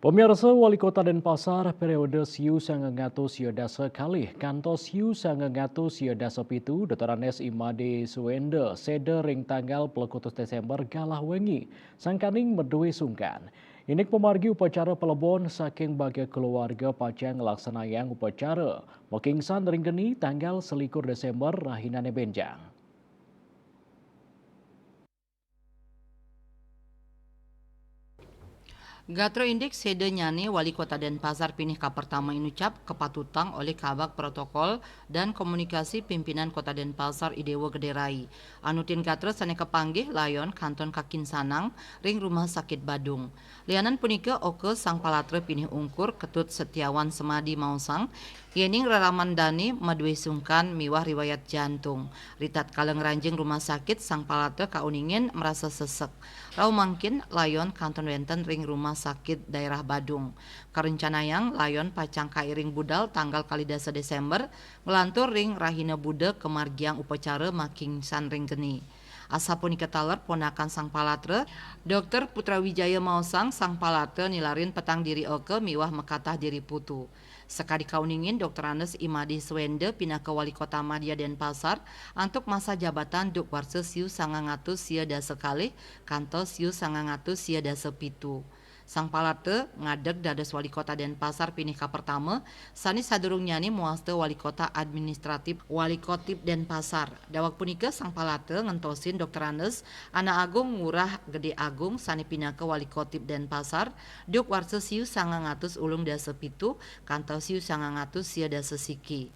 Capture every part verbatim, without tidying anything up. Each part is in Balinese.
Pemirsa, Wali Kota Denpasar periode siu sanga ngatus sia dasa kalih kantos siu sanga ngatus sia dasa pitu, Doktor Anes Imade Suwende, seda ring tanggal puluh kutus Desember galah wengi, sangkaning madue sungkan. Indik pamargi upacara palebon, saking bagia keluarga pacang nglaksanayang upacara makingsan ring geni tanggal selikur Desember rahinane benjang. Gatra indik sedannyane, Wali Kota Denpasar pinih kapertama inucap kapatutang olih Kabag Protokol dan Komunikasi Pimpinan Kota Denpasar, I Dewa Gede Rai. Anutin gatra sane kapanggih layon kantun kakinsanang ring Rumah Sakit Badung. Lianan punika, oka Sang Palatra pinih ungkur Ketut Setiawan Semadi maosang, yening reraman dane madue sungkan miwah riwayat jantung. Ritatkala ngranjing rumah sakit, Sang Palatra kauningin marasa sesek. Rauh mangkin layon kantun wenten ring Rumah Sakit Daerah Badung. Karencanayang layon pacang kairing budal tanggal kalih dasa Desember, nglantur ring rahina Buda kamargiang upacara makingsan ring geni. Asapunika taler ponakan Sang Palatra, Doktor Putra Wijaya maosang, Sang Palatra nilarin petang diri oka miwah makatah diri putu. Sakadi kauningin, Doktor Anes Imade Suwende pinaka Wali Kota Madya Denpasar antuk masa jabatan duk warsa siu sanga ngatus sia dasa kalih kantos siu sanga ngatus sia dasa pitu. Sang Palatra ngadeg dados Wali Kota Denpasar pinih kapertama, sane sadurungnyane mawasta Wali Kota Administratif Walikotip Denpasar. Daweg punika, Sang Palatra ngentosin Doktor Anes, Anak Agung Ngurah Gede Agung, sane pinaka Walikotip Denpasar, duk warsa siu sanga ngatus ulung dasa pitu kantos siu sanga ngatus sia dasa siki.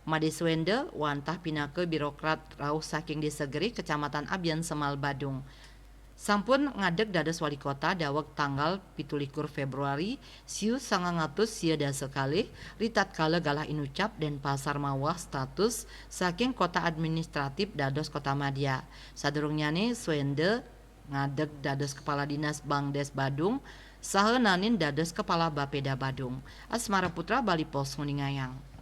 Made Suwende wantah pinaka birokrat rauh saking Desa Gerih, Kecamatan Abian Semal, Badung. Sampun ngadeg dados Wali Kota daweg tanggal pitulikur Februari siu sanga ngatus sia dasa kalih, ritatkala galah inucap Denpasar mawah status saking kota administratif dados kota madya. Sadurungnyane, Suwende ngadeg dados Kepala Dinas Bangdes Badung saha nanin dados Kepala Bapeda Badung. Asmara Putra, Bali Post, nguningayang.